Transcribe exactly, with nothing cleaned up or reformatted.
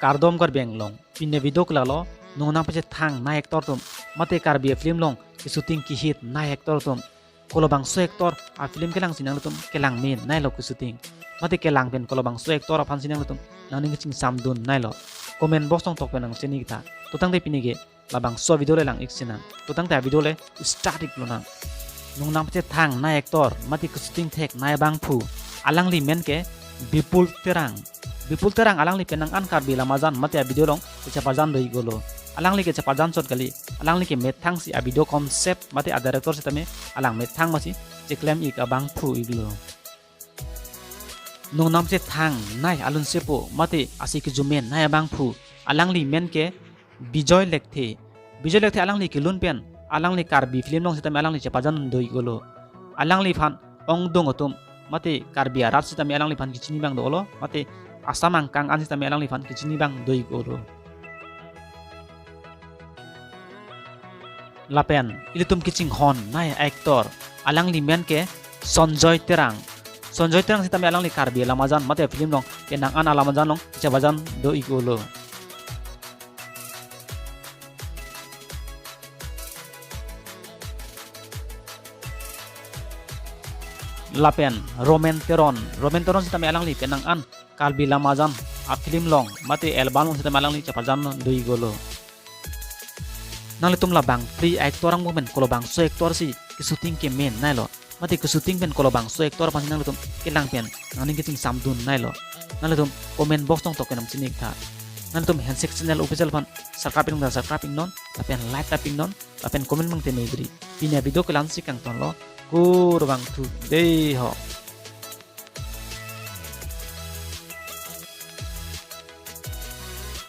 Kardom Karbi Anglong. Pini avideo ke lalo, nongnam pachethang nai actor atum, mate Karbi afilm along keshooting kehit nai actor atum. Kolobangso actor afilm kelang si nanglitum kelang mennailo keshooting. Mate kelang pen kolobangso actor aphan si nanglitum nangning kachingsamdunnailo. Comment box tong tok pen nangchini tha. To tangte pini ke labangso avideo le lang-ik sinang. To tangte avideo le start-ik lonang. Nongnam pachethang nai actor, mate keshooting thek nai abangphu, alangli men ke Bipul Terang. Bipul Terang alangli penang an Karbi Lamajan mate avideo along kecheparjan do-iklo. Alangli kecheparjan chot kali, alangli ke methang si avideo concept mate adirector sitame alang methang masi cheklem-ik abangphu-iklo. Nongnam pachethang nai alun sepo mate ase kejum nai abangphu, alangli men ke Bijoy Lekthe. Bijoy Lekthe alangli kelun pen alangli Karbi film along sitame alangli cheparjan do-iklo. Alangliphan ongdung atum mate Karbi arat sitame alangliphan kechini abang dolo, mate Assam angkang an sitame alangliphan kechini abang do-iklo. Lapen ilitum kachinghon nai actor, alangli men ke Sonjoy Terang. Sonjoy Terang sitame alangli Karbi Lamajan mate film along penang an Lamajan along cheparjan do-iklo. Lapen Romen Teron, Romen Teron sitame alangli penang an Karbi Lamajan afilm along mate album along sitame alangli cheparjan do-iklo. Nanglitum labang phli actor angbong pen kolobangso actor si keshooting kemennailo, mate keshooting pen kolobangso actor aphan si nanglitum kelang pen nangning kachingsamdunnailo, nanglitum comment box tong tok pen nangchini-ik tha. Nanglitum Handshake Channel Official aphan subscribe-iknon, subscribe-iknon, lapen like tap-iknon, lapen comment abang te mebri. Pini avideo ke la-an si kangtonlo, kurvangthu dei ho.